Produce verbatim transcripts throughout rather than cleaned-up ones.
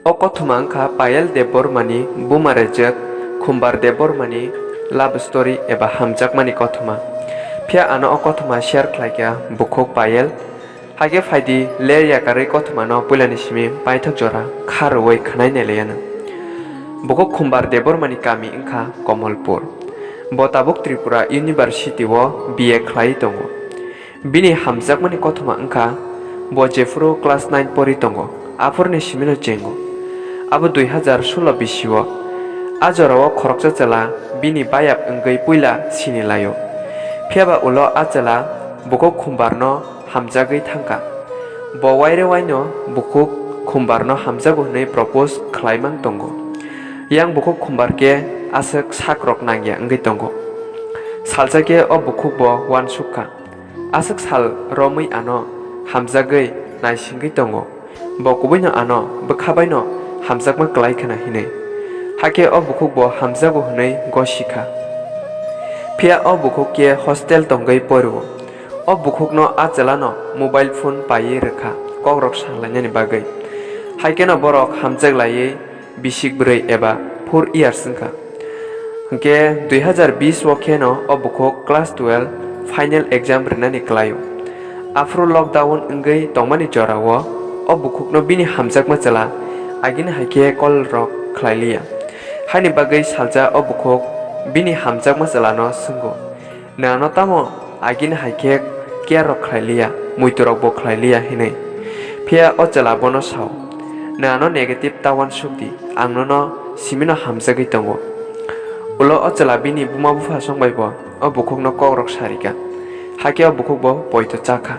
O kothoma wngkha Payal Debbarmani buma rejak Khumbar Debbarmani love story eba hamjakmani kothoma. Phiya ano o kothoma share khlaikha bukhuk Payal. Hakhe phaidi ler yakarwi kothomano puilani simi paithak jora kha rwui khwnai nailaianw. Bukhuk Khumbar Debbarmani kami wngkha Komolpur. Bo tabuk Tripura University o B A khlaiwi tongo. Bini hamjakmani kothoma wngkha, bo jephuru class nine pori tongo, aphuruni simino chengo. Abo dui hazar solo bisio. A jorao khoroksa chwla bini bayap wngwi puila sini laio. Phiyaba ulo a chwla bukhuk Khumbarno hamjagwi thangkha. Bo waire waino bukhuk Khumbarno hamjago hwnwi propose khlaimang tongo. Yang bukhuk Khumbar khe aswk sakrok nangya wngwi tongo. Salsa khe o bukhuk bo uansuk kha. Aswk sal romwi ano hamjagwi naisingwi tongo. Bo kubuino ano bwkha baino hamjakma klai khna hinwi. Hakhe o bukhuk bo hamjago hwnwi gosi kha. Phiya o bukhuk khe hostel tongwi porio. O bukhukno a chwlano mobile phone paiwi rwkha kokrok salainani bagwi. Haikheno borok hamjak laiwi bisik bwrwi eba four years wngkha. Hwnkhe dui hazar bis o kheno o bukhuk class twelve final exam rinani klaio. Aphuru lockdown wngwi tongmani jorao o bukhukno bini hamjakma chwla agini hai khe call rok khlai liya. Haini bagwi salsa o bukhuk bini hamjakma chwlano swngo, "Nwng ano tamo agini hai khe care rok khlai liya, muitu rok bo khlai liya," hinwi. Phiya o chwla bono sao, "Nwng ano negative ta uansuk di, ang nono simino hamjagwi tongo." Ulo o chwla bini buma bupha song bai bo o bukhukno kok rok sa rikha. Hakhe o bukhuk bo poito cha kha.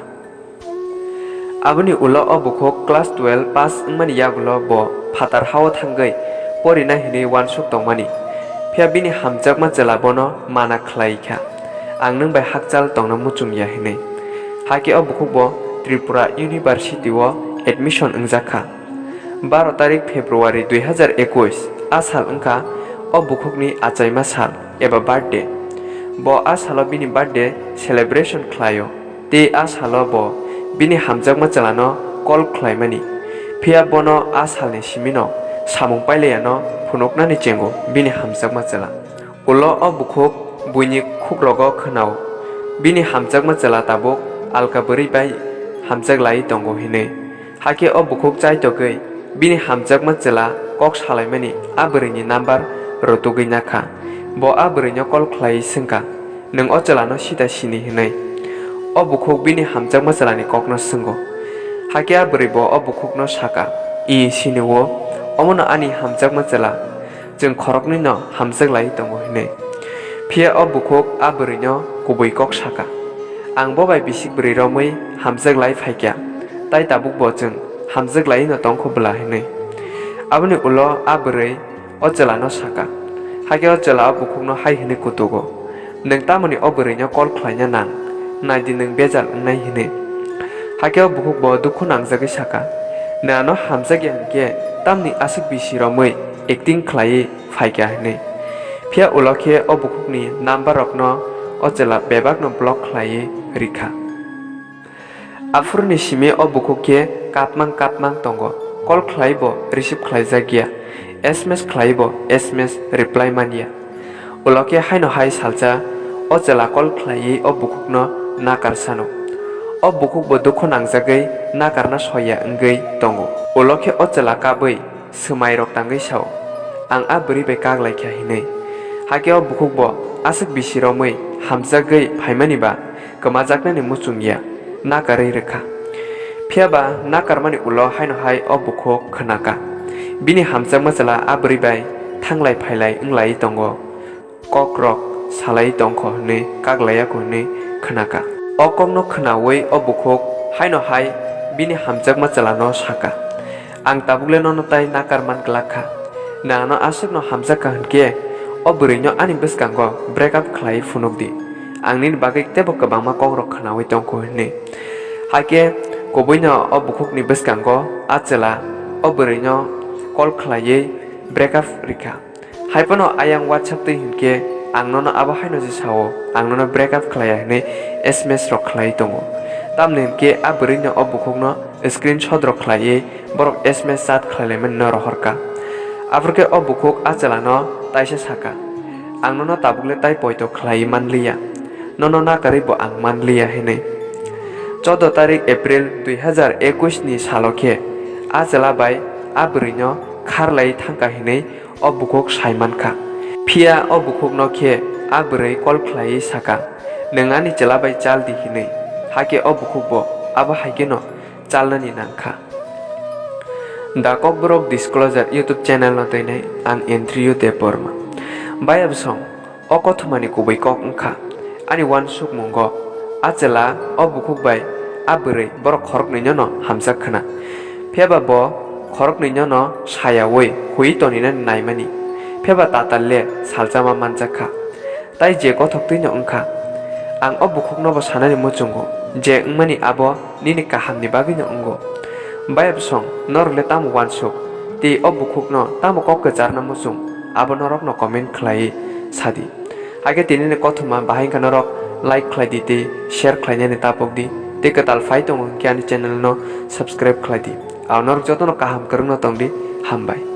Aboni ulo o bukhuk class twelve pass wngmani yagulo bo phatar hao thangwi porina hinwi uansuk tongmani. Phiya bini hamjakma chwla bono mana khlai kha, "Ang nwng bai hakchal tongna muchung ya," hinwi. Hakhe o bukhuk bo Tripura University o admission wngjak kha. Baro tarik February dui hazar ekush, a sal wngkha o bukhukni achaima sal eba birthday. Bo a salo bini birthday celebration khlaio. Tei a salo bo bini hamjakma chwlano call khlaimani, phiya bono a salni simino samung pailaiano phunuknani chengo bini hamjakma chwla. Ulo o bukhuk buini khukrogo khwnao, bini hamjakma chwla tabuk alka bwrwi bai hamjak laiwi tongo hinwi. Hakhe o bukhuk chaitokgwi bini hamjakma chwla kok salaimani a bwrwini number rwtugwi nakha. Bo a bwrwino call khlaiwi swngkha, "Nwng o chwlano sita sini?" hinwi. O bukhuk bini hamjakma chwlani kokno swngo. Hakhe a bwrwi bo o bukhukno saka, "I, sini-o, omono ani hamjakma chwla, chwng khoroknwino hamjak laiwi tongo," hinwi. Phiya o bukhuk a bwrwino kubui kok saka, "Ang bo bai bisik bwrwi romwi hamjak lai phaikha, tai tabuk bo chwng hamjak laiwino tongkho bwla," hinwi. Aboni ulo a bwrwi o chwlano saka. Hakhe o chwla o bukhukno hai hwnwi kutugo, "Nwng tamoni o bwrwino call khlaina nang? Nai di nwng bejal wngnai," hwnwi. Hakhe o bukhuk bo dukhu nangjagwi saka, "Nwng ano hamjakya hwnkhe tamni aswk bisi romwi acting khlaiwi phaikha," hwnwi. Phiya ulo khe o bukhukni number rokno o chwla bebakno block khlaiwi rikha. Aphuruni simi o bukhuk khe kapmang kapmang tongo, call khlai bo receive khlaijak ya, S M S khlai bo S M S reply man ya. Ulo khe haino hai salsa o chwla call khlaiwi o bukhukno nakar sano. O bukhuk bo dukhu nangjagwi nakarna soya wngwi tongo. Ulo khe o chwla kabwi swmai rok tangwi sao, "Ang a bwrwi bai kak lai kha," hinwi. Hakhe o bukhuk bo aswk bisi romwi hamjagwi phaimani ba kwmajaknani muchung ya, nakarwi rwkha. Phiya ba nakarmani ulo haino hai o bukhuk khwnaka, bini hamjakma chwla a bwrwi bai thanglai phailai wnglaiwi tongo, kok rok salai tongkho hwnwi kak laiya kho hwnwi khwnaka. O kokno khwnaui o bukhuk haino hai bini hamjakma chwlano saka, "Ang tabukle nono tai nakar man glak kha. Nwng ano aswkno hamjak kha hwnkhe o bwrwino ani bwskango break up khlaiwi phunuk di. Ang nini bagwi teibo kwbangma kokrok khwnaui tong kho," hwnwi. Hakhe kubuino o bukhukni bwskango a chwla o bwrwino call khlaiwi break up rikha. Haiphano ayang WhatsApp twi hwnkhe ang nono abo haino se sao, ang nono break up khlaiya hwnwi S M S rok khlaiwi tongo. Tamni hwnkhe a bwrwino o bukhukno screenshot rok khlaiwi borok S M S chat khlailaimani no rohorkha. Aphurkhe o bukhuk a chwlano taisa sakha, "Ang nono tabukle tai poito khlaiwi manliya, nono nakarwi bo ang manliya," hinwi. Choudo tarik April dui hazar ekush ni salo khe a chwla bai a bwrwino kharlaiwi thangkha hinwi o bukhuk sai mankha. Phiya o bukhukno khe a bwrwi call khlaiwi sakha, "Nwng ani chwla bai chal di," hinwi. Hakhe o bukhukbo abo hai kheno chalnani nangkha. The Kokborok Disclosure YouTube channel no twinai ang Andrew Debbarma. Bai absong, o kothomani kubui kok wngkha, ani uansukmungo a chwla o bukhuk bai a bwrwi borok khoroknwino no hamjak khna. Phiyaba bo khoroknwino no sayaui hui toninani naimani, phiyaba tatal le saljama manjak kha. Tai je kothok twino wngkha, ang o bukhukno bo sanani muchungo je wngmani abo nini kahamni bagwino wngo. Bai absong, norok le tamo uansuk, tei o bukhukno tamo kok kwcharna muchung, abo norokno comment khlaiwi sadi. Hakhe tinini kothoma bahai wngkha norok like khlai di tei share khlainani tapok di, tei kwtal phai tongo hwnkhe ani channel no subscribe khlai di. Ang norok jotono kaham kwrwngno tong di, hambai.